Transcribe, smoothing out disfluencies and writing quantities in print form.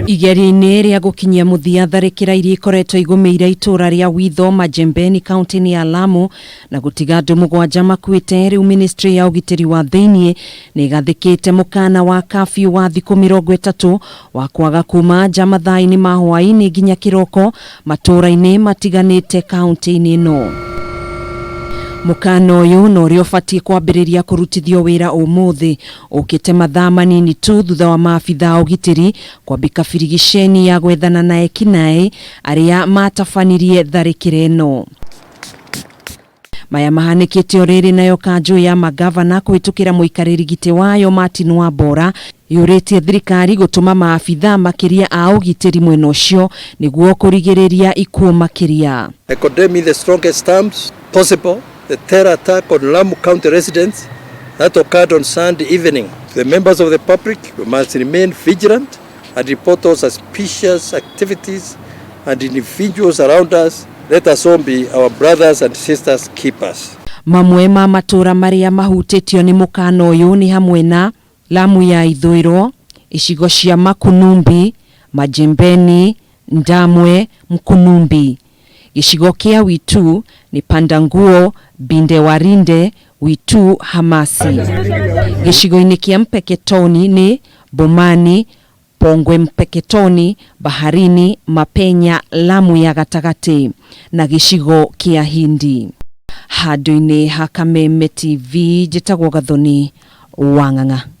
Igeria-inĩ rĩa gũkinyia mũthia tharĩkĩra iria ikoretwo igũmĩire itũra rĩa Witho Majembeni kaunti-inĩ ya Lamu na gũtiga andũ mũgwanja makuĩte, rĩu ministry ya ũgitĩri wa thĩinĩ nĩ ĩgathĩkĩte mũkana wa curfew wa thikũ 30 wa kwaga kuma nja mathaa-inĩ ma hwaĩ-inĩ nginya kĩroko matũũra-inĩ matiganĩte kaunti-inĩ ĩno. Mũkana ũyũ na ũrĩa ũbatiĩ kwambĩrĩria kũrutithio wĩra ũmũthĩ ũkĩte mathaa manini tu thutha wa maabitha a ũgitĩri kwambĩka birigiceni ya gwethana na ekinaĩ arĩa matabanirie tharĩkĩra ĩno. Maya mahanĩkĩte o rĩrĩ nayo kanjũ ya magavana kũhĩtũkĩra mũikarĩri gĩtĩ wayo Martin Wambora yũrĩtie thirikari gũtũma maabitha makĩria a ũgitĩri mwena ũcio nĩguo kũrigĩrĩria ikuũ makĩria. I condemn in the strongest terms possible the terror attack on Lamu County residents that occurred on Sunday evening. The members of the public must remain vigilant and report all suspicious activities and individuals around us. Let us all be our brothers and sisters keepers. Mamwe ma matũũra marĩa mahutĩtio nĩ mũkana ũyũ nĩ hamwe na Lamu ya ithũĩro, icigo cia Makunumbi, Majembeni, Ndamwe, Mkunumbi. Gĩcigo kĩa Witu nĩ Pandanguo, Binde Warinde, Witu, Hamasi. Gĩcigo-inĩ kĩa Mpeketoni nĩ Bomani, Pongwe Mpeketoni, Baharini, Mapenya, Lamu ya gatagatĩ na gĩcigo kĩa Hindi. Handũ-inĩ ha Kameme TV njĩtagwo Gathoni Wang'ang'a.